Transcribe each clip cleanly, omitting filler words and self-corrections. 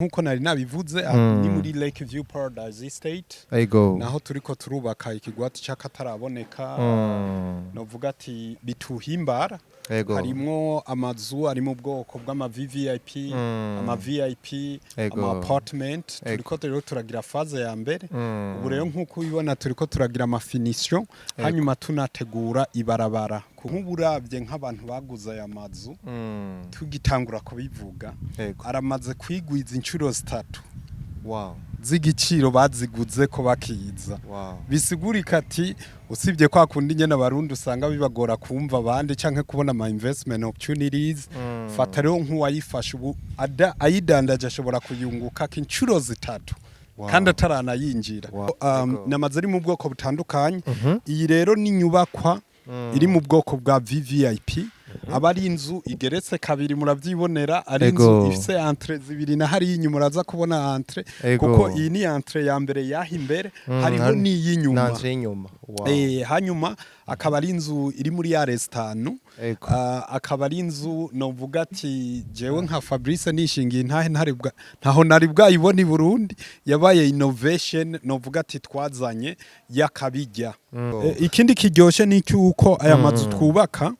Nkuko nari nabivuze, ni muri Lake View Paradise Estate, naho turiko turubaka ikigwati c'akataraboneka. Novuga ati bituhimbara. Harimwo amazu ari mu bwoko bw'ama VVIP, ama VIP, ama apartment. Turiko rero turagira phase ya mbere. Ubu rero, nk'uko ubibona, turiko turagira ama finition, hanyuma tunategura ibarabara. Nk'ubu uravye nk'abantu baguze aya mazu, tugitangura kubivuga, aramaze kwigwiza inshuro zitatu z'igiciro baziguze ko bakiza. Bisigurika ati usibye kwa kundi nyene Abarundi usanga bibagora kumva abandi canke kubona ama investment opportunities. Fata rero nk'uwayifashe ubu ayidandaje, ashobora kuyunguka inshuro zitatu kandi ataranayinjira. Ni amazu ari mu bwoko butandukanye. Iyi rero ni inyubakwa iri mu bwoko bwa VVIP, aba ari inzu igeretse kabiri, muravyibonera, ari inzu ifise entrée zibiri, na hariya inyuma uraza kubona entrée, kuko iyi ni entrée ya mbere yaha imbere, hariho n'iy'inyuma. N'entrée y'inyuma. Hanyuma akaba ari inzu iri muri are zitanu. Akaba ari inzu novuga ati jewe nka Fabrice nishingiye ntahe ntari bwa ntaho nari bwayibona i Burundi. Yabaye innovation novuga ati twazanye y'akabijya. Ikindi kiryoshe ni cyuko aya mazu twubaka,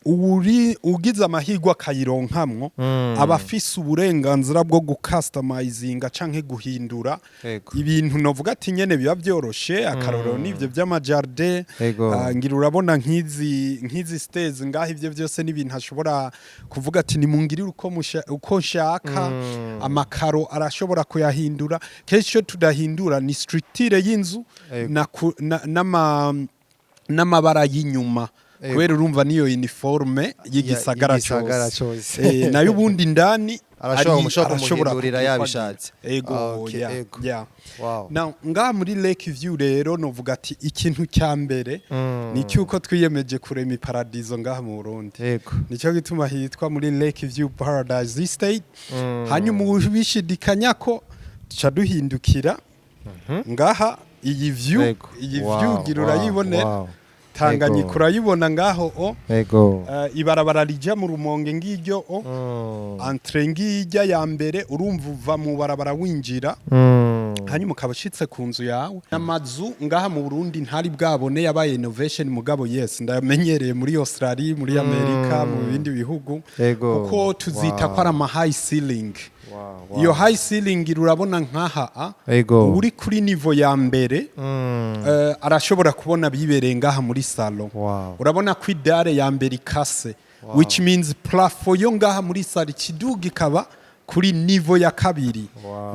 uri ugize amahirwe akayironkamwo, aba afise uburenganzira bwo gucustomizinga canke guhindura ibintu novuga ati nyene biba byoroshe. Akarorero n'ivyo vy'ama jardin. Ngira urabona nk'izi stairs ngaho, ivyo byose n'ibintu ashobora kuvuga ati nimungirire uko nshaka. Amakaro arashobora kuyahindura. Kenshi icyo tudahindura ni structure y'inzu n'amabara y'inyuma, kubera urumva niyo uniforme y'igisagara y'igisagara cyose. cose. Nayo ubundi indani Arashobora mushobora arashobora kumuhindurira kugira yabishatse. Ego. Ah, okay, ya. ego. Ya. Now, ngaha muri Lake View rero, novuga ati ikintu cya mbere ni cyuko twiyemeje kurema iparadizo ngaha mu Burundi. Nicyo gituma hitwa muri Lake View Paradise Estate. Hanyuma ubishidikanya ko tuca duhindukira ngaha, iyi view, iyi view ngira urayibonera. Tanganyika urayibona ngaho o. Ibarabara rija mu Rumonge ngiryo o. Entrée ngijya ya mbere, urumva uva mu barabara winjira, hanyuma ukaba ushitse ku nzu yawe. Amazu ngaha mu Burundi ntari bwabone yabaye innovation, mugabo yes, ndamenyereye muri Australia, muri Amerika, mu bindi bihugu, kuko tuzita ko ari ama high ceiling. Iyo high ceiling, urabona nkaha a, uri kuri niveau ya mbere, arashobora kubona bibereye ngaha muri salon. Urabona ko i dalle ya mbere ikase, which means plafond yo ngaha muri salon ikiduga ikaba kuri niveau ya kabiri.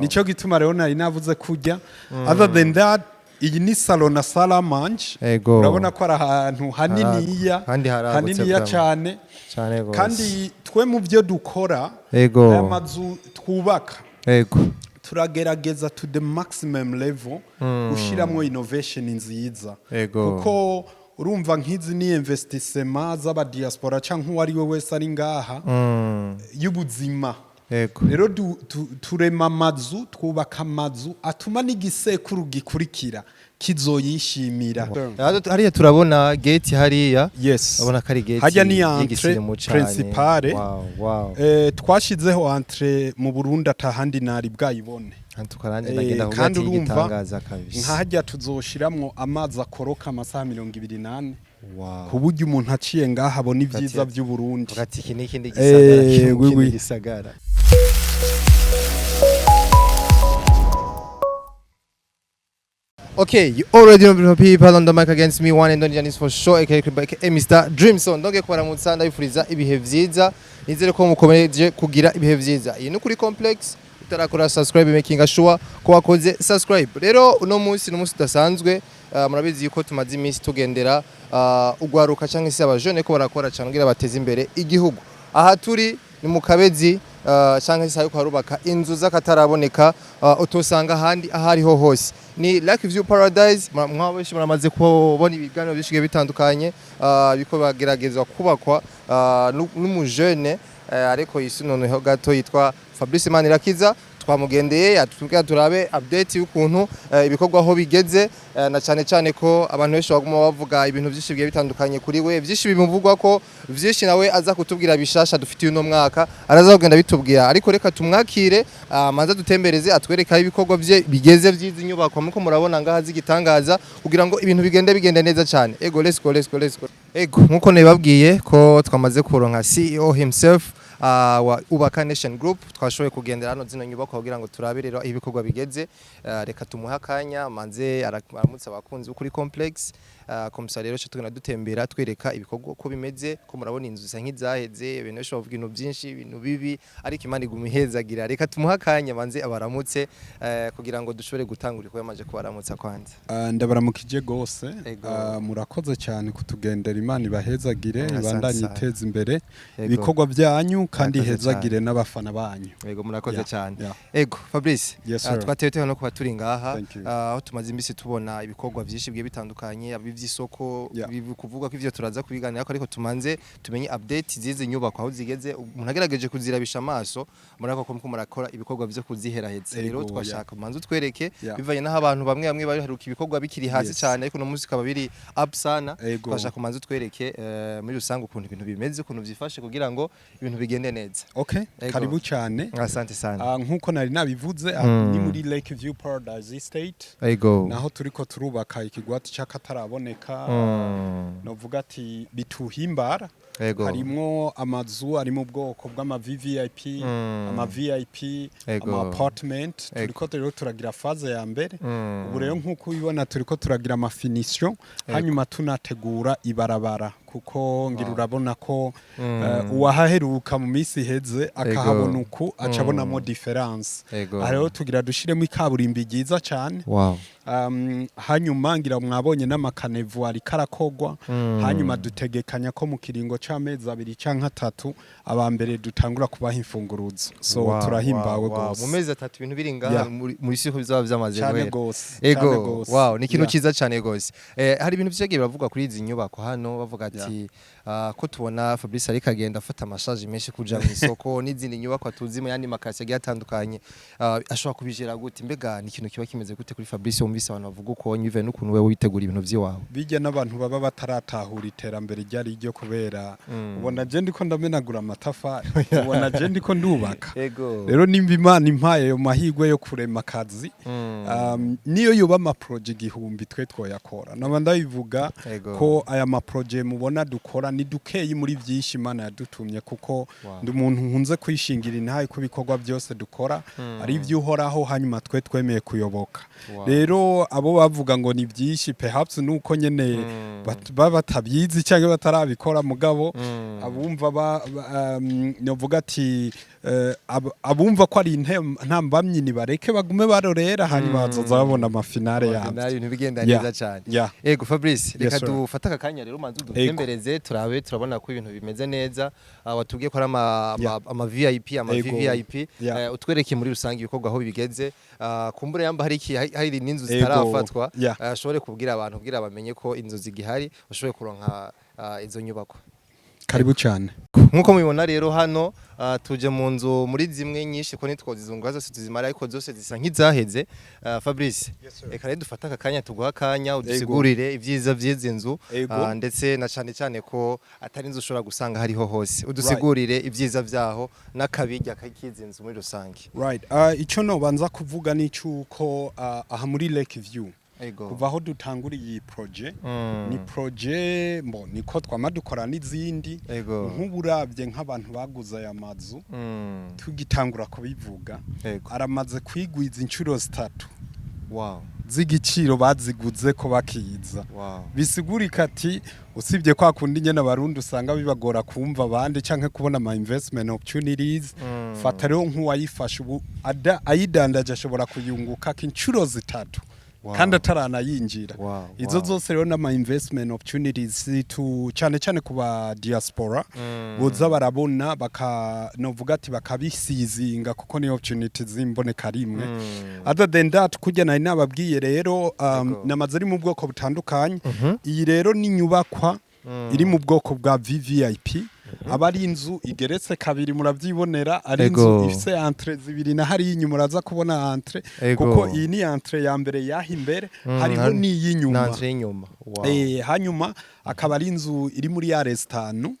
Nico gituma rero nari navuze kujya. Other than that, iyi ni salon na salle à manger. Urabona ko ari ahantu haniniya, Kandi haragutse haniniya vraiment. cyane. Cane gose. Kandi twe mu byo dukora, aya mazu twubaka, turagerageza to the maximum level gushiramwo innovation nziza, kuko urumva nk'izi ni investissement z'aba diaspora canke uwo ari we wese ari ngaha y'ubuzima. Rero turema amazu, twubaka amazu atuma n'igisekuru gikurikira kizoyishimira. Hariya turabona gate hariya. Yes. Urabona ko ari gate Hajya ni entrée y'igisirimu cane. principale. Twashizeho entrée mu Burundi atahandi nari bwayibone. Tukaranje ndagenda kuvuga Kandi ati urumva igitangaza kabisa. Nkahajya tuzoshiramwo amazi akoroka amasaha 24, ku buryo umuntu aciye ngaha abona ibyiza by'Uburundi. Ati iki ni ikindi gisagara kiri mu Oui, kindi oui. gisagara. Okay, you already know, people on the mic against me, one and only Janice for sure, aka Kriba, aka Mr. Dreamson. Ndonge kubaramutsa, ndabifuriza ibihe vyiza. Nizere ko mukomeje kugira ibihe vyiza. Iyi ni kuri Complex, utarakora subscribe, making sure ko wakoze subscribe. Rero uno munsi ni umunsi udasanzwe, murabizi yuko tumaze iminsi tugendera ugwaruka cyangwa se abajene ko barakora cyane kugira bateze imbere igihugu. Aha turi ni mu Kabezi, cyangwa se ariko harubaka inzu z'akataraboneka, utosanga ahandi aho ariho hose. Ni Lake View Paradise. Mwabenshi muramaze kubona ibiganiro byinshi bigiye bitandukanye, biko bageragezwa kubakwa n'umujene, ariko yisunoneho gato, yitwa Fabrice Manirakiza twamugendeye atubwira turabe update y'ukuntu ibikorwa aho bigeze, na cyane cyane ko abantu benshi baguma bavuga ibintu byinshi bigiye bitandukanye kuri we, byinshi bimuvugwa ko byinshi, nawe aza kutubwira bishasha dufitiye uno mwaka, araza kugenda bitubwira. Ariko reka tumwakire, manza dutembereze, atwereke aho ibikorwa bye bigeze by'izi nyubako muko murabona ngaha z'igitangaza, kugira ngo ibintu bigende neza cyane. Ego, let's go, let's go, let's go. Ego, nkuko nabibabwiye ko twamaze kuronka CEO himself wa Ubaka Nation Group, twashoboye kugendera hano zino nyubako kugira ngo turabe rero aho ibikorwa bigeze. Reka tumuhe akanya manze aramutse abakunzi kuri complex. Comme ça rero tugenda dutembera, twereka ibikorwa ko bimeze, ko murabona inzu zisa nk'izaheze. Ibintu bishobora kuvuga ibintu byinshi, ibintu bibi, ariko Imana iguma ihezagira. Reka tumuhe akanya manze abaramutse, kugira ngo dushobore gutangura ko yamaze kubaramutsa kwanza. Ndabaramukije gose. Ego. Murakoze cyane kutugendera, Imana ibahezagire, Asante ibandanye sana. iteza imbere Ego. ibikorwa byanyu kandi Murakoze. ihezagire n'abafana banyu. Ego, murakoze cyane. Ego Fabrice, Yes, sir. twatewe no kuba turi ngaha, Thank you. aho tumaze iminsi tubona ibikorwa byinshi bigiye bitandukanye, iby'isoko, kuvuga ko ivyo turaza kubiganira, ariko tumanze tumenye update zizi nyubako aho zigeze. Umuntu agerageje kuzirabisha amaso, murako ko murakora ibikorwa vyo kuziheraheza. Rero twashaka manze utwereke, bivanye n'aho abantu bamwe bamwe baheruka ibikorwa bikiri hasi cyane, ariko no munsi bikaba biri up sana. Twashaka kumanza utwereke muri rusange ukuntu ibintu bimeze, ukuntu vyifashe, kugira ngo ibintu bigende neza. Okay. Ego. Karibu cyane. Asante sana. Nkuko nari nabivuze, ni muri Lake View Paradise Estate, Ego. naho turiko turubaka ikigwati c'akataraboneka. Novuga ati bituhimbara. Harimwo amazu ari mu bwoko bw'ama VVIP, ama VIP, Ego. ama apartment. Turiko rero turagira phase ya mbere. Ubu rero nk'uko ubibona, turiko turagira ama finition, hanyuma tunategura ibarabara, kuko ngira urabona ko uwahaheruka mu minsi iheze akahabona uku, aca abonamo difference. Aha rero tugira dushiremo ikaburimbi ryiza cyane. Hanyuma ngira mwabonye n'ama caniveaux ariko arakogwa. Hanyuma dutegekanya ko mu kiringo c'amezi 2 canke 3 aba mbere dutangura kubaha imfunguruzo. So turahimbawe gose. Mu mezi 3 ibintu biri ngaha muri siko bizaba vyamaze Cane guhera. gose, cane Ego. gose. Wow, ni ikintu ciza cane gose. Hari ibintu vyagiye biravugwa kuri izi nyubako hano, bavuga ati ko tubona Fabrice ariko agenda afata ama charges menshi kuja mu isoko n'izindi nyubako tuzi mu yandi makasi agiye atandukanye, ashobora kubijera gute? Mbega ni ikintu kiba kimeze gute kuri Fabrice, wumvise abantu bavuga uko nyuve n'ukuntu wewe witegura ibintu vy'iwawe? Bijya n'abantu baba bataratahura iterambere ryari ryo, kubera ubona je ndiko ndamenagura amatafari, ubona je ndiko ndubaka. Rero nimba Imana impaye ayo mahirwe yo kurema akazi, niyo yoba ama projets 1000, twe twoyakora. Naba ndabivuga ko aya ma projets mubona dukora ni dukeyi muri byinshi Imana yadutumye, kuko ndi umuntu nkunze kwishingira intahe ko ibikorwa byose dukora ari iby'Uhoraho, hanyuma twe twemeye kuyoboka. Rero abo bavuga ngo ni byinshi, perhaps nuko nyene baba batabizi cyangwa batarabikora. Mugabo abumva novuga ati abumva ko ari ntambamyi, nibareke bagume barorera, hanyuma bazoza babona ama finale yabyo. Ibintu bigenda neza cyane. Ego Fabrice, reka Yes, sir. dufate aka kanya rero manze udutembereze turabe, turabona ko ibintu bimeze neza. Watubwiye ko ari ama VIP, ama VVIP. Utwereke muri rusange ibikorwa aho bigeze. Kumbure yamba hari n'inzu zitarafatwa, ashobore kubwira abantu kugira bamenye ko inzu zigihari, bashobore kuronka izo nyubako. Karibu cyane. Nkuko mubibona rero hano, tuje mu nzu muri zimwe nyinshi, ko nitwozizunguka zose tuzimara, ariko zose zisa nk'izaheze. Fabrice, reka rero dufate aka kanya, tuguha akanya udusigurire ibyiza by'izi nzu, ndetse na cane cyane ko atari inzu ushobora gusanga hariho hose. Udusigurire ibyiza vyaho n'akabirya k'izi nzu muri rusange. Right. Icyo nobanza kuvuga ni cyuko aha muri Lake View, kuva aho dutanguriye iyi projet, ni projet mbo niko twama dukora n'izindi. Nk'uburabye nk'abantu baguze aya mazu, tugitangura kubivuga, aramaze kwigwiza inshuro 3 z'igiciro baziguze ko bakiza. Bisigurika ati usibye kwa kundi nyene Abarundi usanga bibagora kumva abandi canke kubona ama investment opportunities. Fata rero nk'uwayifashe ubu ayidandaje, ashobora kuyunguka inshuro 3 kandi ataranayinjira. Izo zose rero n'ama investment opportunities tu cyane cyane ku ba diaspora boza barabona, baka novuga ati bakabisizinga, kuko ni opportunities zimboneka rimwe. Other than that, kurya nari nababwiye rero, namazu ari mu bwoko butandukanye. Iyi rero ni inyubakwa iri mu bwoko bwa VVIP. Aba ari inzu igeretse kabiri, muravyibonera, ari inzu ifise entrée zibiri, na hariya inyuma uraza kubona entrée, kuko iyi ni entrée ya mbere yaha imbere, hariho n'iy'inyuma. N'entrée y'inyuma. Wow. Hanyuma akaba ari inzu iri muri are zitanu.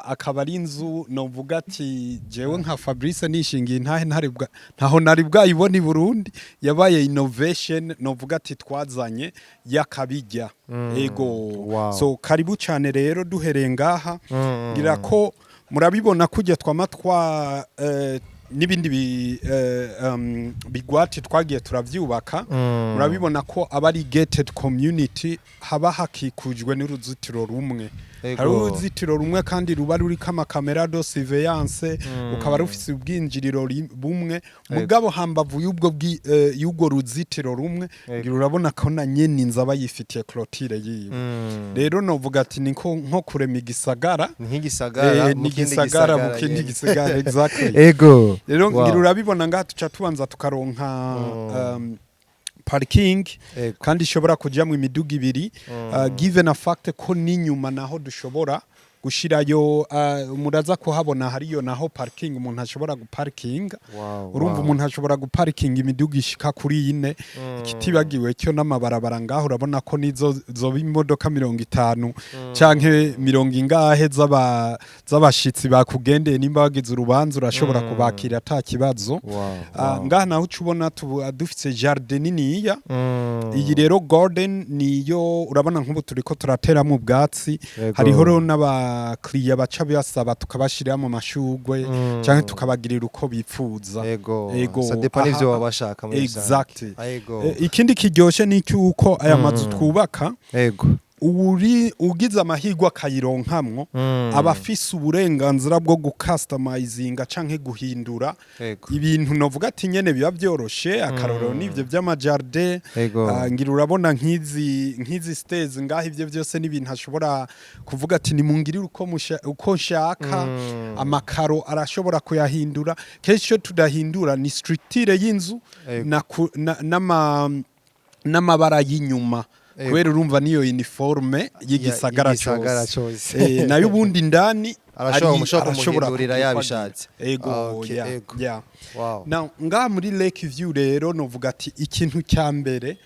Akaba ari inzu novuga ati jewe nka Fabrice nishingiye intahe ntari bwa ntaho nari bwayibona i Burundi. Yabaye innovation novuga ati twazanye y'akabijya. Ego. So karibu cyane rero. Duhereye ngaha, ngira ko murabibona kujya twama twa n'ibindi bigwati twagiye turavyubaka, murabibona ko aba ari gated community, haba hakikujwe n'uruzitiro rumwe. Hari uruzitiro rumwe kandi ruba ruriko amakamera de surveillance, rukaba rufise ubwinjiriro bumwe. Mugabo hambavu y'ubwo ruzitiro rumwe, ngira urabona ko na nyene inzu aba yifitiye clôture yiwe. Rero novuga ati ni nko kurema igisagara. Ni nk'igisagara Ni mu kindi igisagara mu kindi nyene. gisagara, exactly. Rero ngira urabibona, ngaha tuca tubanza tukaronka parking kandi ishobora kujyamo imiduga ibiri, given a fact ko n'inyuma naho dushobora gushirayo, muraza kuhabona, hariyo naho parking umuntu ashobora guparkinga. Urumva, umuntu ashobora guparikinga imiduga ishika kuri ine. Ikitibagiwe cyo n'amabarabara ngaho, urabona ko nizo zoba imodoka 50 canke mirongo ingahe z'abashitsi bakugendeye, nimba wagize urubanza urashobora kubakira ata kibazo. Ngaha naho uca ubona dufise jardin niniya. Iyi rero garden niyo urabona nk'ubu turiko turateramo ubwatsi. Hariho rero n'abakiriya baca basaba tukabashirira mu mashugwe canke tukabagirira uko bipfuza. Ego. Ça dépend n'ivyo baba bashaka muri rusange. Exactly. Ego. Ikindi kiryoshe ni cyuko aya mazu twubaka, uri ugize amahirwe akayironkamwo, aba afise uburenganzira bwo gucustomizinga canke guhindura ibintu novuga ati nyene biba byoroshe. Akarorero n'ivyo vy'amajardin. Ngira urabona nk'izi stairs ngaho, ivyo byose n'ibintu ashobora kuvuga ati nimungirire uko nshaka. Amakaro arashobora kuyahindura. Kenshi iyo tudahindura ni structure y'inzu n'amabara y'inyuma, kubera urumva niyo uniforme y'igisagara y'igisagara cyose. cose. Nayo ubundi indani Mushobora arashobora kumuhindurira kugira yabishatse. Ego. Okay, Yeah, ego. yeah. Now ngaha muri Lake View rero novuga ati ikintu cya mbere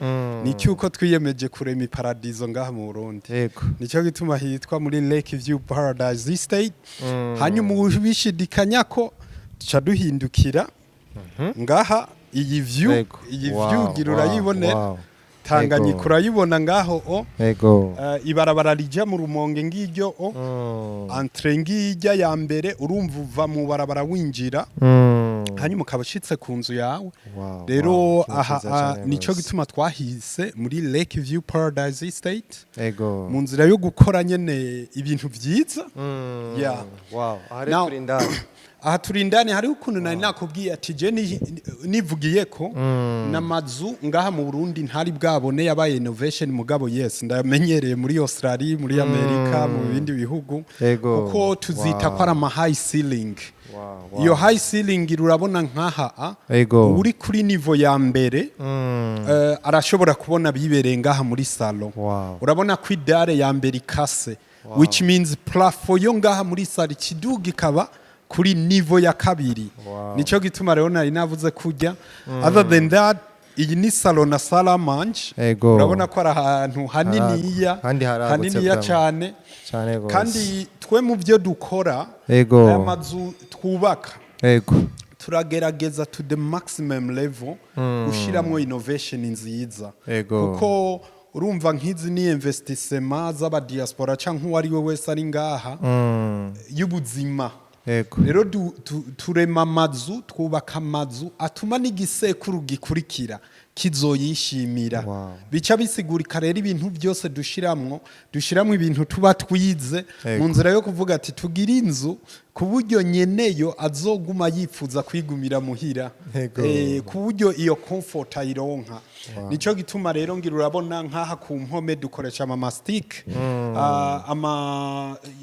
ni cyuko twiyemeje kurema iparadizo ngaha mu Burundi. Nicyo gituma hitwa muri Lake View Paradise Estate. Hanyuma ubishidikanya ko tuca duhindukira ngaha iyi view, iyi view ngira urayibonera. Tanganyika urayibona ngaho o. Ibarabara rija mu Rumonge ngiryo o. Entrée ngijya ya mbere, urumva uva mu barabara winjira, hanyuma ukaba ushitse ku nzu yawe. Rero aha Ikintu ciza cane nico gose. gituma twahise muri Lake View Paradise Estate, mu nzira yo gukora nyene ibintu vyiza. Yeah. Aha rero Now- turi indani. Aha turi indani. Hariho ukuntu nari nakubwiye ati je nivugiye ko n'amazu ngaha mu Burundi ntari bwabone yabaye innovation. Mugabo yes, ndamenyereye muri Australia, muri Amerika, mu bindi bihugu, kuko tuzita ko ari ama high ceiling. Iyo high ceiling urabona nkaha a, uri kuri niveau ya mbere, arashobora kubona bibereye ngaha muri salon. Urabona ko idalle ya mbere ikase, which means plafond yo ngaha muri salon ikiduga ikaba kuri niveau ya kabiri. Nico gituma rero nari navuze kujya. Other than that, iyi ni salon na salle à manger. Urabona ko ari ahantu haniniya, Kandi haragutse haniniya vraiment. cyane. Cane gose. Kandi twe mu byo dukora, aya mazu twubaka, turagerageza to the maximum level gushyiramo innovation nziza, kuko urumva nk'izi ni investissement z'abadiaspora cyangwa uwo ari we wese ari ngaha y'ubuzima. Rero turema amazu, twubaka amazu atuma n'igisekuru gikurikira kizoyishimira. Bica bisigurika rero ibintu byose dushiramwo ibintu tuba twize mu nzira yo kuvuga ati tugire inzu ku buryo nyeneyo azoguma yifuza kwigumira muhira. Ku buryo iyo comfort ayironka. Nico gituma rero ngira urabona nkaha ku mpome dukoresha ama mastic,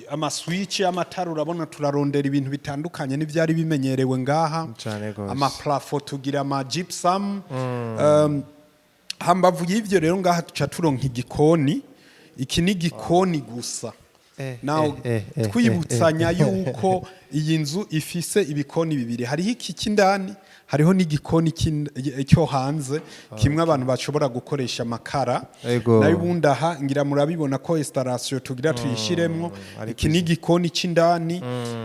ama switch y'amatara. Urabona turarondera ibintu bitandukanye n'ivyari bimenyerewe ngaha. Cane gose. Ama plafond tugira ama gypsum. Hambavu y'ivyo rero, ngaha tuca turonka igikoni. Iki ni igikoni gusa. Now twibutsanya yuko iyi nzu ifise ibikoni bibiri: hariho iki cy'indani, hariho n'igikoni cyo hanze kimwe abantu bashobora gukoresha amakara. Nayo ubundi aha ngira murabibona ko installation tugira tuyishiremwo. Iki ni igikoni cy'indani,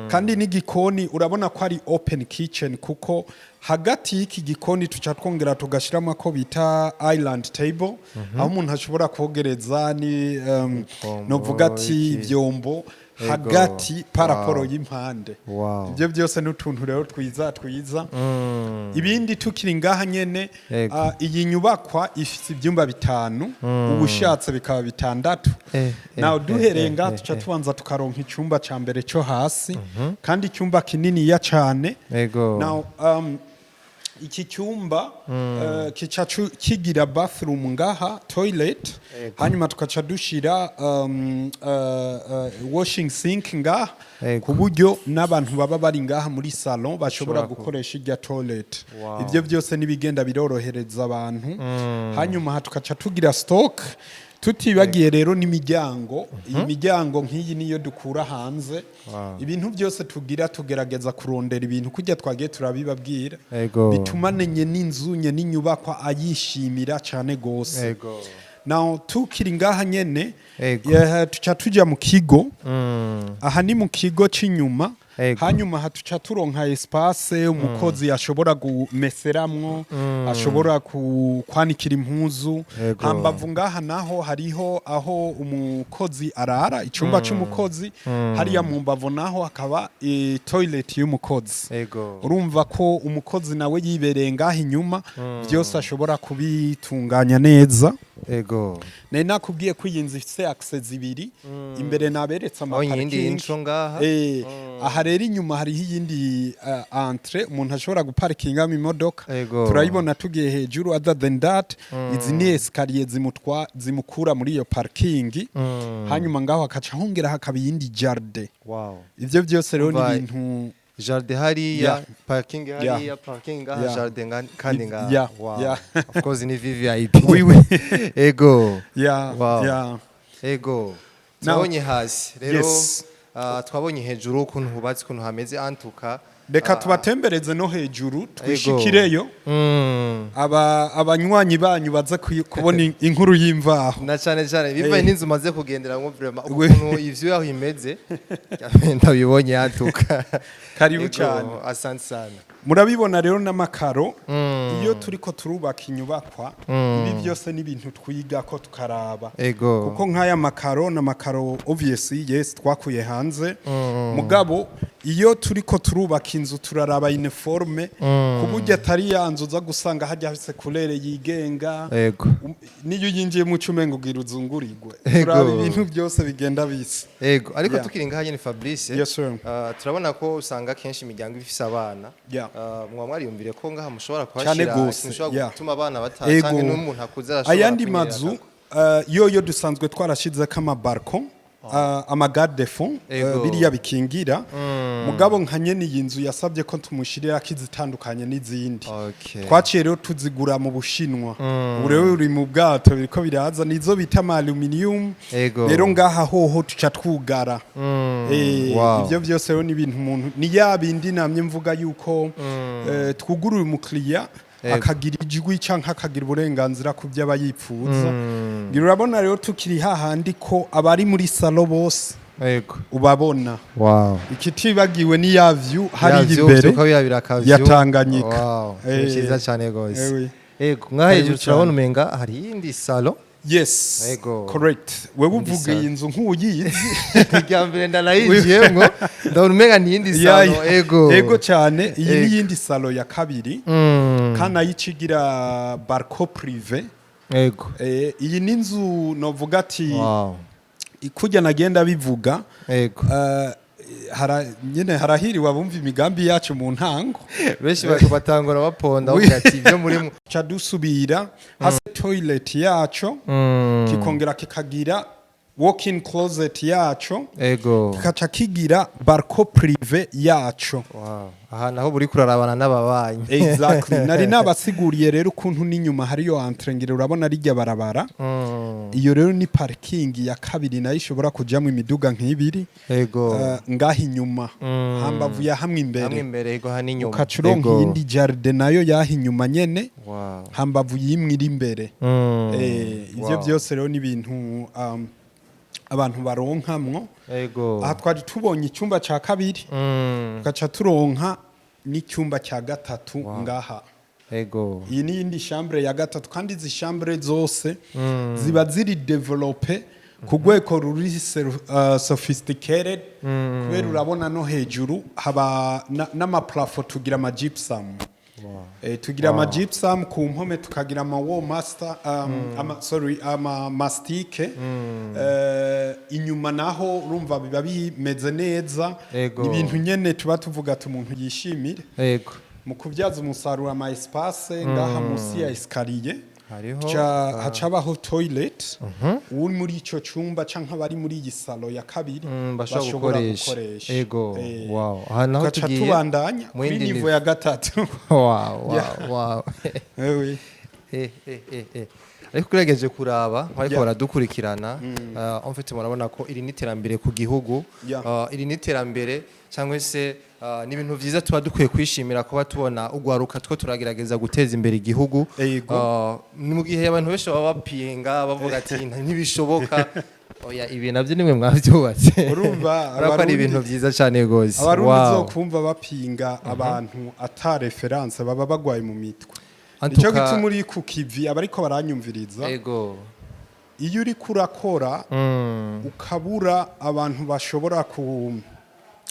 kandi n'igikoni urabona ko ari open kitchen, kuko hagati y'iki gikoni tuca twongera tugashiramo ako bita island table, aho umuntu ashobora kogereza ni Ivyombo, novuga ati iki. ivyombo hagati par rapport y'impande. Ibyo byose ni utuntu rero twiza twiza. Ibindi tukiri ngaha nyene, iyi nyubakwa ifite ibyumba bitanu, ubushatse bikaba bitandatu. Nawe duhereye ngaha, tuca tubanza tukaronka icyumba ca mbere cyo hasi, kandi icyumba kininiya cane. Now, iki cyumba kica kigira bathroom ngaha, toilet, hanyuma tukaca dushira washing sink ngaha, ku buryo n'abantu baba bari ngaha muri salon bashobora Bashobora gukoresha irya toilet. Ibyo byose n'ibigenda birorohereza abantu. Hanyuma aha tukaca tugira stock, tutibagiye rero n'imiryango. Iyi miryango nk'iyi niyo dukura hanze. Ibintu byose tugira, tugerageza kurondera ibintu kujya twagiye turabibabwira, bituma nenye n'inzu nye n'inyubakwa ayishimira cyane gose. Now tukiri ngaha nyene, tuca tuja mu kigo. Aha ni mu kigo c'inyuma. Hanyuma aha tuca turonka espace umukozi ashobora gumeseramwo, ashobora kwanikira impuzu. Hambavu ngaha naho hariho aho umukozi arara, icumba c'umukozi. Hariya mu mbavu naho hakaba toilet y'umukozi. Urumva ko umukozi nawe yibereye ngaha inyuma, byose ashobora kubitunganya neza. Nari nakubwiye ko iyi nzu ifise accès zibiri. Imbere naberetse Aho iyindi ama parking. intro ngaha. Aha rero inyuma hariho iyindi entrée umuntu ashobora guparikingamo imodoka. Turayibona tugiye hejuru. Other than that, izi ni escalier zimukura muri iyo parking. Hanyuma ngaho hakaca hongera hakaba iyindi jardin. Ivyo byose rero ni Umva, ibintu jardin hariya, parking hariya, parking ngaha, jardin kandi ngaha. Of course ni VVIP. Oui. Ego. Ego. Twabonye hasi rero, twabonye hejuru ukuntu hubatse, ukuntu hameze antuka. Reka tubatembereze no hejuru, twishikireyo, aba abanywanyi banyu baza kubona inkuru y'imvaho. Na cyane cyane bivaye n'inzu maze kugenderamwo, vraiment ukuntu ivyo yaho imeze ndabibonye antuka. Karibu Ego, cyane. Asante sana. Murabibona rero n'amakaro. Iyo turiko turubaka inyubakwa, ibi byose ni ibintu twiga ko tukaraba, kuko nk'aya makaro n'amakaro obviously yes twakuye hanze, mugabo iyo turiko turubaka inzu turaraba uniforme, ku buryo atari ya nzu uza gusanga hajya hafise couleur yigenga. Niyo uyinjiye mu cumengo ugira uzungurirwe. Turaba ibintu byose bigenda bisa. Ego, ariko tukiri ngaha nyene, Fabrice, Yes, sir. Turabona ko usanga kenshi imiryango ifise abana. Mwa mwariyumvire ko ngaha mushobora Cyane kuhashira gose, ikintu ushobora gutuma abana bataha, canke n'umuntu akuze arashobora Ayandi kunyerera mazu akagwa? Yoyo dusanzwe twarashizeko ama balcon, ama garde-fou, biriya bikingira. Mugabo nka nyene iyi nzu yasabye ko tumushirira izitandukanye n'izindi. Twaciye rero tuzigura mu Bushinwa. Ubu rero uri mu bwato, biriko biraza, nizo bita ama aluminium. Rero ngaha hoho tuca twugara. Ivyo byose rero ni ibintu umuntu ni ya bindi namye mvuga yuko twugurura umukiriya akagira ijwi canke akagira uburenganzira ku byo aba yipfuza. Ngira urabona rero tukiri hahandi ko abari muri salon bose ubabona. Ikitibagiwe ni ya view hariya imbere Uko birabira akavyu ya Tanganyika. Ni cyiza cyane gose. Ego, ngaha Karibu hejuru turabona cyane. umenga hari iyindi salon. Yes. Correct. Wewe Iyindi uvuga salon. iyi nzu nk'uyizi. Irya mbere ndanayinjiyemwo, ndabona umenga ni iyindi salon. Ego. Ego cyane, iyi ni iyindi salon ya kabiri, kandi nayo icigira balcon privé. Iyi ni inzu novuga ati kujya nagenda bivuga, nyine harahiriwe abumva imigambi yacu mu ntango. Benshi batangura baponda, bavuga ati ibyo murimo. Ca dusubira hasi, toilet yaco kikongera kikagira walk-in closet yaco, kikaca kigira balcon privé yaco. Wow. Aha naho buri kurarabana n'ababanyi. Exactly. Nari nabasiguriye rero ukuntu n'inyuma hariyo entrée, ngira urabona rijya barabara. Iyo rero ni parking ya kabiri, nayo ishobora kujamwo imiduga nk'ibiri. Ngaha inyuma, hambavu ya hamwe imbere. Hamwe imbere, ego, hano inyuma. Ukaca uronka iyindi jardin nayo yaha inyuma nyene, hambavu y'imwe iri imbere. Ivyo byose rero ni ibintu abantu baronkamwo. Aha twari tubonye icyumba cya kabiri, tugaca turonka n'icyumba cya gatatu ngaha. Iyi ni iyindi chambre ya gatatu, kandi izi chambre zose ziba ziri développées ku rwego ruri sophisticated, kubera urabona no hejuru haba n'ama plafond, tugira ama gypsum. Tugira ama gypsum ku mpome, tukagira ama wall master, ama, sorry, ama mastic. Inyuma naho urumva biba bimeze neza. Ni ibintu nyene tuba tuvuga ati umuntu yishimire mu kubyaza umusaruro ama espace. Ngaha munsi ya escalier Hariho, hacabaho toilet. Uri muri ico cumba canke abari muri iyi salon ya kabiri bashobora bashobora gukoresha. gukoresha. Wow. Aha naho Tugaca tugiye tubandanya mu kuri yindi niveau niveau. ya gatatu. Wow. Oui. Ariko ugerageje kuraba ariko baradukurikirana, en fait murabona ko iri ni iterambere ku gihugu. Iri ni iterambere cyangwa se ni ibintu vyiza tuba dukwiye kwishimira kuba tubona ugwaruka two turagerageza guteza imbere igihugu. Ni mu gihe abantu benshi baba bapinga bavuga ati ntibishoboka. Oya, ibi nabyo nimwe mwabyubatse. Urumva, Urabona ko ari ibintu vyiza cyane gose. Abarundi uzokumva bapinga abantu ata référence, baba bagwaye mu mitwe. En Nicyo tout cas- gituma uri ku kivi, abariko baranyumviriza, iyo uriko urakora ukabura abantu bashobora ku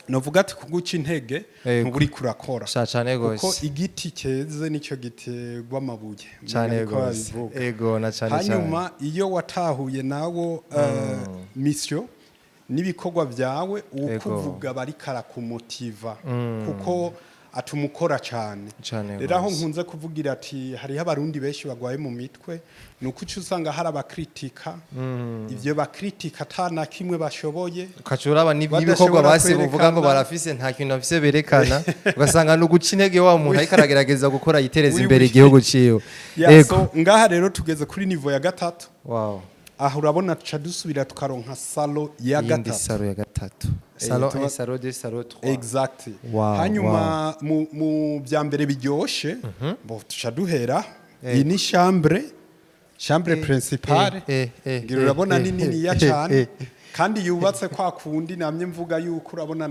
novuga ati kuguca intege, ntuburi kurakora. Sha cane Kuko gose. igiti cyeze nicyo giterwa amabuye. Cane Niko gose. babivuga. Ego, na cane cane. Hanyuma iyo watahuye nawo mission n'ibikorwa byawe, ukuvuga bariko arakumotiva kuko atuma ukora cyane. Cane Rero aho gose. nkunze kuvugira ati hariho Abarundi benshi bagwaye mu mitwe, ni uko uca usanga hari abakritika, ivyo bakritika ata na kimwe bashoboye. Ukaca uraba n'ibikorwa Badashobora basi buvuga ngo kwerekana. barafise, nta kintu bafise berekana, ugasanga ni uguca intege wa muntu ariko aragerageza gukora yitereza Oui, imbere oui. igihugu ciwe. Yeah, so ngaha rero tugeze kuri niveau ya gatatu. Aho urabona tuca dusubira tukaronka salon ya Iyindi gatatu. salon ya gatatu, salon 1, salon 2, salon 3. Exact. Hanyuma mu bya mbere biryoshe bo tuca duhera, iyi ni chambre principale. Ngira urabona ni niniya cyane, kandi yubatse kwa kundi namye mvuga yuko urabona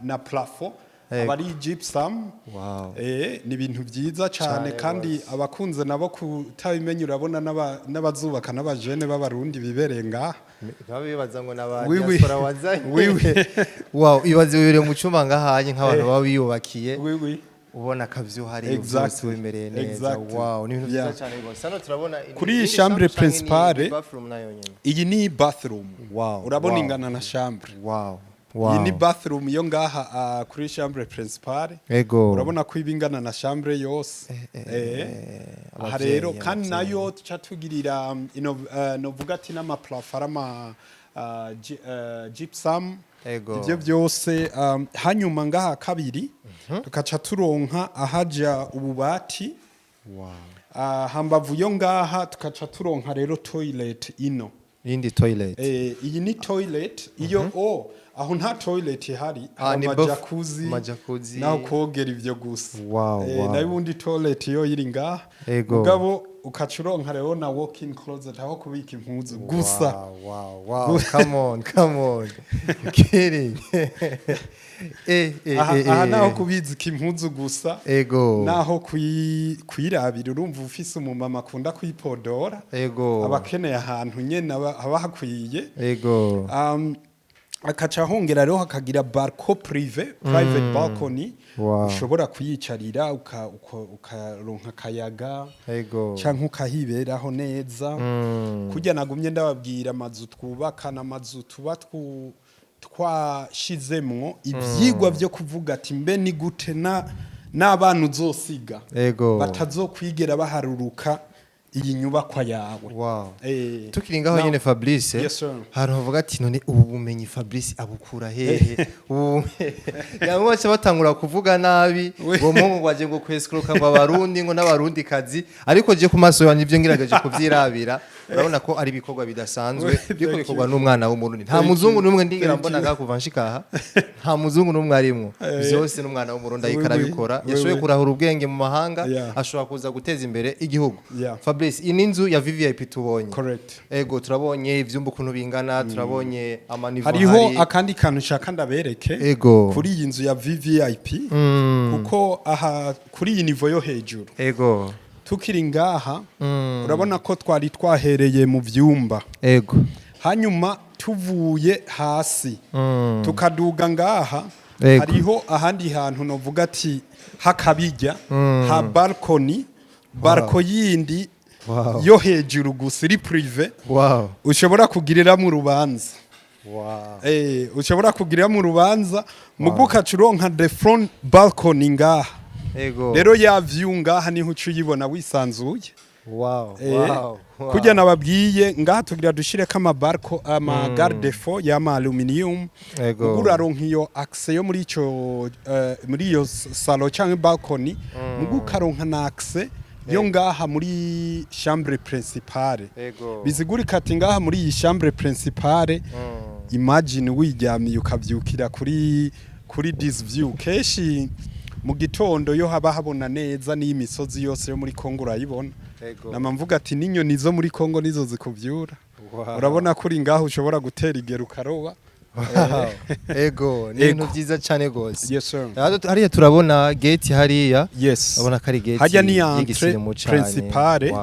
na plafond aba ari gypsum. Ni ibintu byiza cyane, Cane kandi gose. abakunze nabo kutabimenya, urabona n'abazubaka n'abajene b'Abarundi bibereye ngaha. Baba bibaza ngo n'aba Oui, oui. diaspora wazanye. Oui, oui. Wow, ibaze wibereye mu cyumba ngahanye nk'abantu baba biyubakiye, Oui, oui. ubona akavyo hariyo, byose bimereye neza. Wow, ni ibintu byiza cyane rwose. Hano turabona Kuri iyi ni chambre chambre canke principale, ni bathroom nayo nyene? Iyi ni bathroom. Urabona ingana na chambre. Iyi ni bathroom yo ngaha kuri chambre principale. Urabona ko iba ingana na chambre yose. Aha Abavyeyi, rero kandi abavyeyi. nayo tuca tugirira ino novuga ati n'ama plafond ari ama gypsum. Ivyo byose, hanyuma ngaha kabiri tukaca turonka ahaja ububati. Hambavu yo ngaha tukaca turonka rero toilet ino. Iyindi toilet. Iyi ni toilet iyo o aho nta toilet ihari. Ah, ni Ama jacuzzi, ama jacuzzi. naho kogera ivyo gusa. Nayo ubundi toilet yo iri ngaha. Mugabo ukaca uronka rero na walk-in closet, aho kubika impuzu gusa. Wow. Come on, come on. You kidding. Aha, aha naho kubizika impuzu gusa. Naho kwirabira, urumva ufise umumama akunda kwipodora, aba akeneye ahantu nyene haba hakwiye. Akaca hongera rero hakagira balcon privé, private balcony. Ushobora kuyicarira ukaronka akayaga canke ukahiberaho neza. Kurya nagumye ndababwira, amazu twubaka n'amazu tuba twashizemwo ivyigwa vyo kuvuga ati mbe ni gute na n'abana uzosiga batazokwigera baharuruka iyi nyubakwa yawe. Tukiri ngaho nyene, Fabrice, Yes, sir. hari bavuga ati: "None ubu bumenyi Fabrice abukura hehe?" Ubu yamwe baca batangura kuvuga nabi ngo mungu ngo aje ngo kwescroka ngo Abarundi ngo n'Abarundi kazi, ariko je ku maso yanjye ibyo ngerageje kuvyirabira, urabona ko ari ibikorwa bidasanzwe biriko bikorwa n'umwana w'Umurundi. Nta muzungu n'umwe ndigera mbona ngaha kuva nshika aha, nta muzungu n'umwe arimwo. Vyose n'umwana w'Umurundi ariko arabikora. Yashoboye kurahura ubwenge mu mahanga, ashobora kuza guteza imbere igihugu. Fabrice, iyi ni inzu ya VVIP tubonye. Correct. Ego, turabonye ivyumba ukuntu bingana, turabonye ama niveau. Hariho hari akandi kantu nshaka ndabereke kuri iyi nzu ya VVIP, kuko aha kuri iyi niveau yo hejuru, tukiri ngaha, urabona ko twari twahereye mu vyumba, hanyuma tuvuye hasi tukaduga ngaha, hariho ahandi hantu novuga ati hakabijya ha balcony, balcon yindi yo hejuru gusa iri privé, ushobora kugiriramo urubanza. Ushobora kugiriramo urubanza mugo ukaca uronka the front balcony ngaha. Rero ya view ngaha niho uca uyibona wisanzuye. Kurya nababwiye, ngaha tugira dushireko ama balcon, ama garde-fou y'ama aluminium. Ubwo uraronka iyo accès yo muri ico muri iyo salon canke balcony, mugo ukaronka na accès yo ngaha muri chambre principale. Bizigurika ati ngaha muri iyi chambre principale, imagine wiryamiye ukavyukira kuri this view. Kenshi mu gitondo yo haba habona neza, n'iyi misozi yose yo muri Kongo urayibona. Nama mvuga ati n'inyoni zo muri Kongo nizo zikuvyura. Urabona ko uri ngaho ushobora gutera igera ukaroba. Wow. Ego, ni ibintu byiza cyane gose. Yes, sir. Hariya turabona gate hariya. Yes. Urabona ko ari gate Hajya ni entrée y'igisirimu cane. principale.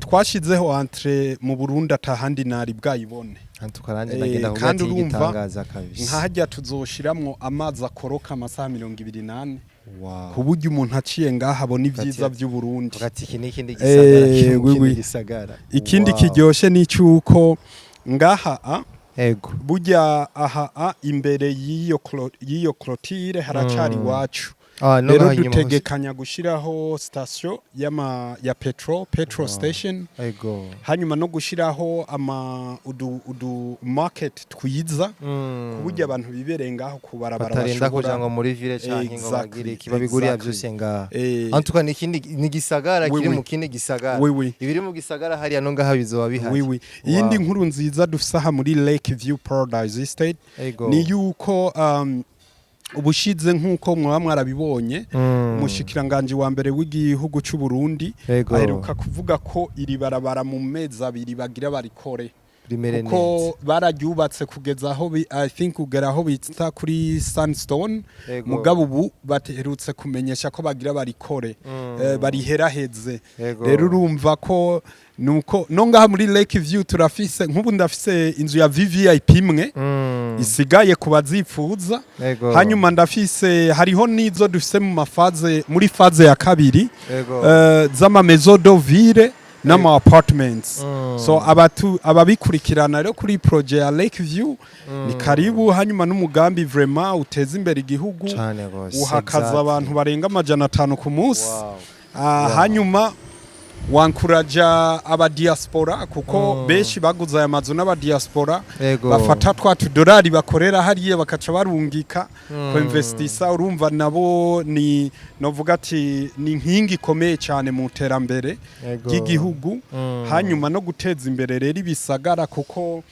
Twashizeho entrée mu Burundi atahandi nari bwayibone. Antuka ndagenda kuvuga Kandi ati urumva igitangaza kabisa. Nkahajya tuzoshiramwo amazi akoroka amasaha 24, ku buryo umuntu aciye ngaha abona ibyiza by'u Burundi. Ati iki ni ikindi gisagara kiri mu kindi gisagara. Ikindi kiryoshe ni cyuko ngaha a burya aha a imbere y'iyo clôture haracari iwacu. Ah, no Rero ngaha inyuma hose. dutegekanya gushiraho station y'ama ya petrol station, hanyuma no gushiraho ama udu market twiza, ku buryo abantu bibereye ngaho ku barabara Batarinda bashobora kuja ngo muri ville canke ngo bagire iki, babigurira vyose ngaha. En tout cas ni ikindi, ni gisagara kiri mu kindi gisagara. Oui, oui. Ibiri mu gisagara hariya no ngaha bizoba bihari. Oui, oui. Iyindi nkuru nziza dufise aha muri Lake View Paradise Estate ni yuko ubushize, nk'uko mwaba mwarabibonye, umushikiranganji wa mbere w'igihugu c'u Burundi aheruka kuvuga ko iri barabara mu mezi 2 bagira barikore, Rimere kuko neza. bararyubatse kugeza aho I think kugera aho bita kuri Sandstone. Mugabo ubu baherutse kumenyesha ko bagira barikore, bariheraheze. Rero urumva ko nuko no ngaha muri Lake View turafise, nk'ubu ndafise inzu ya VVIP imwe isigaye ku bazipfuza. Hanyuma ndafise, hariho n'izo dufise mu ma phase, muri phase ya kabiri, z'ama maison de ville n'ama apartments. So ababikurikirana rero kuri projet ya Lake View ni karibu. Hanyuma n'umugambi vraiment uteza imbere igihugu, Cane gose. uhakaza abantu barenga 500 ku munsi. Hanyuma wankuraja aba diaspora, kuko benshi baguze aya mazu n'aba diaspora, bafata twa tudorari bakorera hariya bakaca barungika ku investisa. Urumva nabo ni novuga ati ni inkingi ikomeye cyane mu iterambere ry'igihugu, hanyuma no guteza imbere rero ibisagara, kuko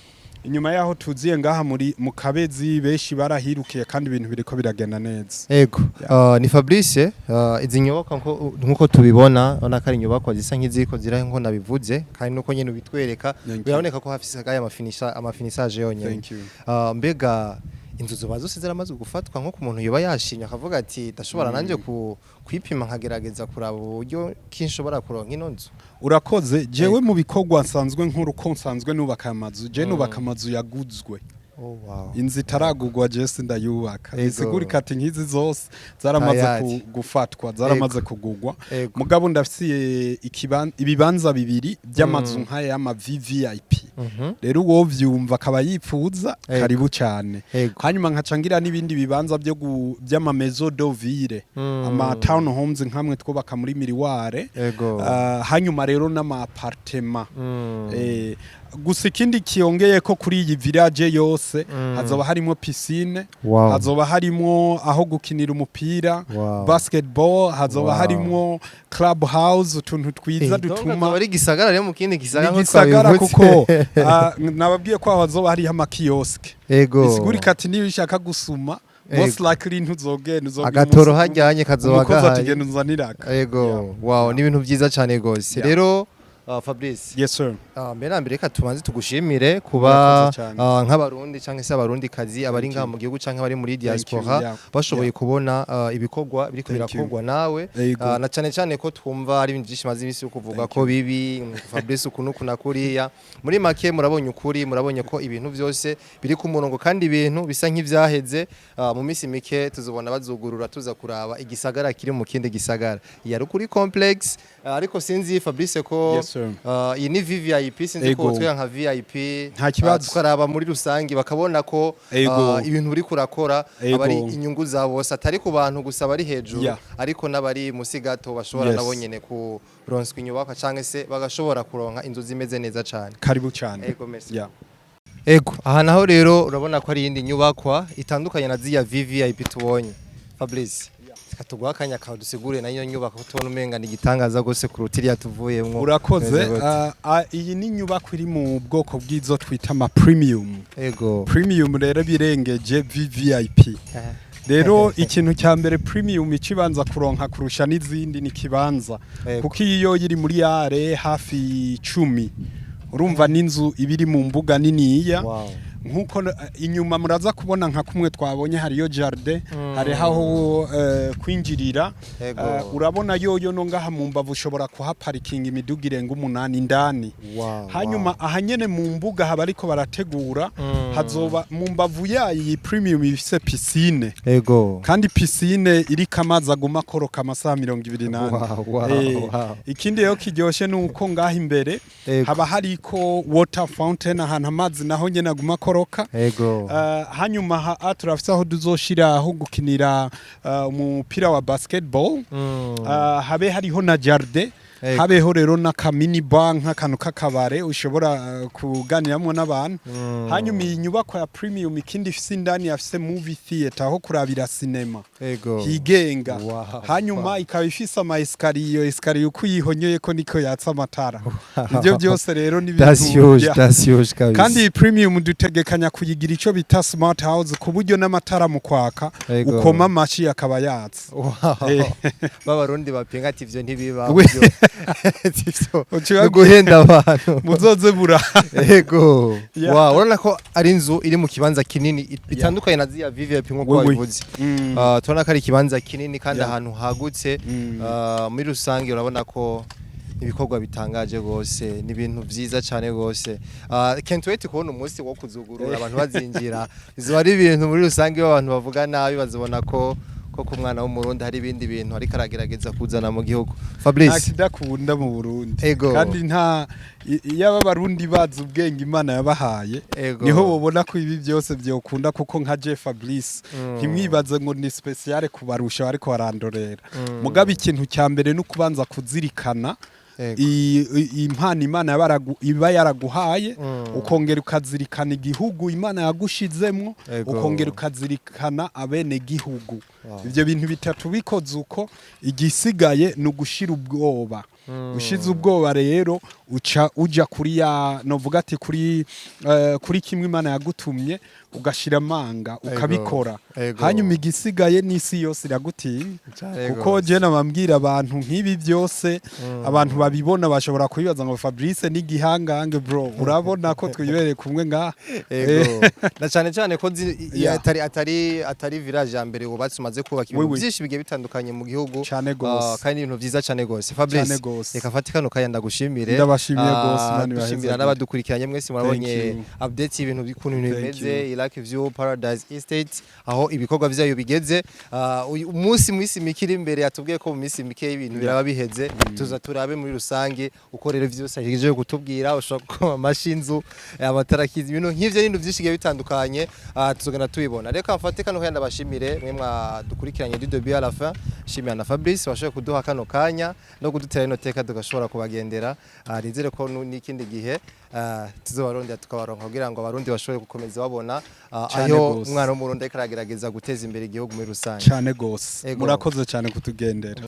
inyuma yaho tuziye ngaha muri mu Kabezi benshi barahirukiye kandi ibintu biriko biragenda neza. Ego. Ni Fabrice, izi nyubakwa nkuko tubibona, urabona ko ari inyubakwa zisa nk'iziriko zirahe nko nabivuze, kandi nuko nyene ubitwereka Thank you. biraboneka ko hafise aya amafinissage yonyene. Thank you. Mbega inzu zoba zose ziramaze gufatwa, nko ku muntu yoba yashimye akavuga ati ndashobora nanje kwipima nkagerageza kuraba uburyo ki nshobora kuronka ino nzu? Urakoze. Jewe mu bikorwa nsanzwe nkuru, ko nsanzwe nubaka amazu, je nubaka amazu yaguzwe. Oh, wow. Inzu itaragugwa je sindayubaka. Bisigurika ati nk'izi zose zaramaze Tayari. gufatwa, zaramaze kugugwa. Mugabo ndafise ibibanza bibiri by'amazu nk'aya y'ama VVIP. Rero uwo vyumva akaba yipfuza, karibu cyane. Hanyuma nkaca ngira n'ibindi bibanza by'ama maison de ville, ama town homes nkamwe twubaka muri Miriware. Hanyuma rero n'ama appartement. Gusa ikindi kiyongeye ko kuri iyi village yose hazoba harimo piscine, hazoba harimo aho gukinira umupira, basketball, hazoba harimo club house, utuntu twiza Donc dutuma azoba ari igisagara rero mu kindi gisagara ni nk'uko igisagara twabivuze. Kuko nababwiye ko aho hazoba hariho ama kiosque. Bisigurika ati niba ushaka gusuma, most likely ntuzogenda, uzobwira Agatoro hajyanye kazoba umukozi ati gahari. genda unzaniraka. Wow, ni ibintu byiza cyane gose. Rero Fabrice, Yes sir. Mbere na mbere reka tubanze tugushimire kuba Murakoze cyane. Nk'abarundi cyangwa se abarundi kazi abari Thank ngaha you. mu gihugu cyangwa abari muri Thank you, diaspora bashoboye kubona ibikorwa biriko Thank you. birakorwa nawe. Na cyane cyane ko twumva ari ibintu byinshi maze iminsi yo kuvuga Thank ko bibi Fabrice uku n'uku na kuriya. Muri make murabonye ukuri, murabonye ko ibintu byose biri ku murongo kandi ibintu bisa nk'ivyaheze. Mu minsi mike tuzobona bazugurura, tuza kuraba igisagara kiri mu kindi gisagara. Yari kuri complex, ariko sinzi Fabrice ko Yes, sir. Iyi ni VVIP, sinzi ko twiga nka VIP. Nta kibazo. Tukaraba muri rusangi bakabona ko ibintu uri kurakora aba ari inyungu za bose, atari ku bantu gusa bari hejuru, ariko n'abari musi gato bashobora nabo nyene kuronswa inyubakwa cyangwa se bagashobora kuronka inzu zimeze neza cyane. Karibu cyane. Ego, merci. Ego, aha naho rero urabona ko ari iyindi nyubakwa itandukanye na ziya VVIP tubonye. Fabrice, reka tuguhe akanya kawe dusigure nayo nyubako, ko tubona umenga ni igitangaza gose kuruta iriya tuvuyemwo. Urakoze. Meze gute? Iyi ni inyubako iri mu bwoko bw'izo twita ama premium. Premium rero birengeje VVIP. Rero ikintu cya mbere premium ikibanza kuronka kurusha n'izindi ni kibanza, kuko iyo iri muri are hafi 10, urumva n'inzu iba iri mu mbuga niniya. Nkuko inyuma muraza kubona nka kumwe twabonye hariyo jardin, hariho aho kwinjirira. Urabona yoyo no ngaha mu mbavu ushobora kuhaparikinga imiduga irenga 8 indani. Hanyuma aha nyene mu mbuga haba ariko barategura, hazoba mu mbavu yayo iyi premium ifise piscine, kandi piscine iriko amazi aguma akoroka amasaha 24. Ikindi rero kiryoshe ni uko ngaha imbere haba hariko water fountain, ahantu amazi naho nyene aguma akoroka. Hanyuma turafise aho tuzoshira aho gukinira umupira wa basketball. Habe hariho na jardin, habeho rero n'aka mini bar, nk'akantu k'akabare ushobora kuganiramwo n'abantu. Hanyuma iyi nyubako ya premium ikindi ifise indani, yafise movie theater, aho kurabira cinema higenga. Hanyuma ikaba ifise ama escalier, iyo escalier uko uyihonyoye ko niko yatsa amatara. Ivyo byose rero ni That's ibintu huge, that's huge kabisa. Kandi iyi premium dutegekanya kuyigira ico bita smart house, ku buryo n'amatara mu kwaka ukoma amashi akaba yatse. B'abarundi bapinga ati ivyo ntibiba byo. Ivyo Uciye ni guhenda abantu. Muzoze bura. Wow, urabona ko ari inzu iri mu kibanza kinini bitandukanye na ziya VVIP nkuko Oui, oui. wabivuze. Turabona ko ari ikibanza kinini kandi ahantu hagutse. Muri rusange urabona ko ibikorwa bitangaje gose, ni ibintu vyiza cane gose. Can't wait kubona umunsi wo kuzugurura abantu bazinjira. Bizoba ari ibintu muri rusange iyo abantu bavuga nabi bazibona ko ku mwana w'umurundi hari ibindi bintu ariko aragerageza kuzana mu gihugu. Nta Fabrice, kidakunda mu Burundi. Kandi nta iyo aba Barundi bazi ubwenge Imana yabahaye, niho bobona ko ibi byose byokunda, kuko nka je Fabrice, ntimwibaze ngo ni spécial kubarusha ariko barandorera. Mugabe ikintu cya mbere no kubanza kuzirikana impano Imana iba yaraguhaye, ukongera ukazirikana igihugu Imana yagushizemwo, ukongera ukazirikana abene gihugu. Ivyo bintu bitatu bikoze uko, igisigaye ni ugushira ubwoba. Ushize ubwoba rero uca uja kuri ya novuga ati kuri kimwe Imana yagutumye, ugashira amanga ukabikora. Hanyuma igisigaye n'isi yose iragutinya, Cane kuko gose. je nabambwira abantu nk'ibi byose, abantu babibona bashobora kubibaza ngo Fabrice ni igihangange. Bro, urabona ko twibereye kumwe ngaha. Ego. Na cyane cyane ko atari village ya mbere wubatse, umaze kubaka ibintu Oui, oui. byinshi bigiye bitandukanye mu gihugu. Cane gose. Kandi ibintu vyiza cane gose. Fabrice, Cane gose. Gose. Reka fate kano kanya ndagushimire. Ndabashimiye gose, Imana ibahezagire. Dushimira n'abadukurikiranye mwese. Murabonye Thank you. update y'ibintu, ukuntu ibintu Thank bimeze, Lake View Paradise Estate, aho ibikorwa vyayo bigeze. Uyu munsi, mu minsi mike iri imbere, yatubwiye ko mu minsi mike ibintu biraba biheze. Tuza turabe muri rusange uko rero vyose ahejeje kutubwira. Ushobora gukoma amashi, inzu, amatara akiza, ibintu nk'ivyo n'ibintu vyinshi bigiye bitandukanye. Tuzogenda tubibona. Reka mfate kano kanya ndabashimire mwe mwadukurikiranye du début à la fin. Shimira na Fabrice washoboye kuduha kano kanya no kudutera ino teka tugashobora kubagendera. Nizere ko n'ikindi gihe tuzobarondera tukabaronka kugira ngo Abarundi bashobore gukomeza babona Cane aho gose. umwana w'Umurundi ariko aragerageza guteza imbere igihugu muri rusange. Cane gose. Ego. Murakoze cyane kutugendera.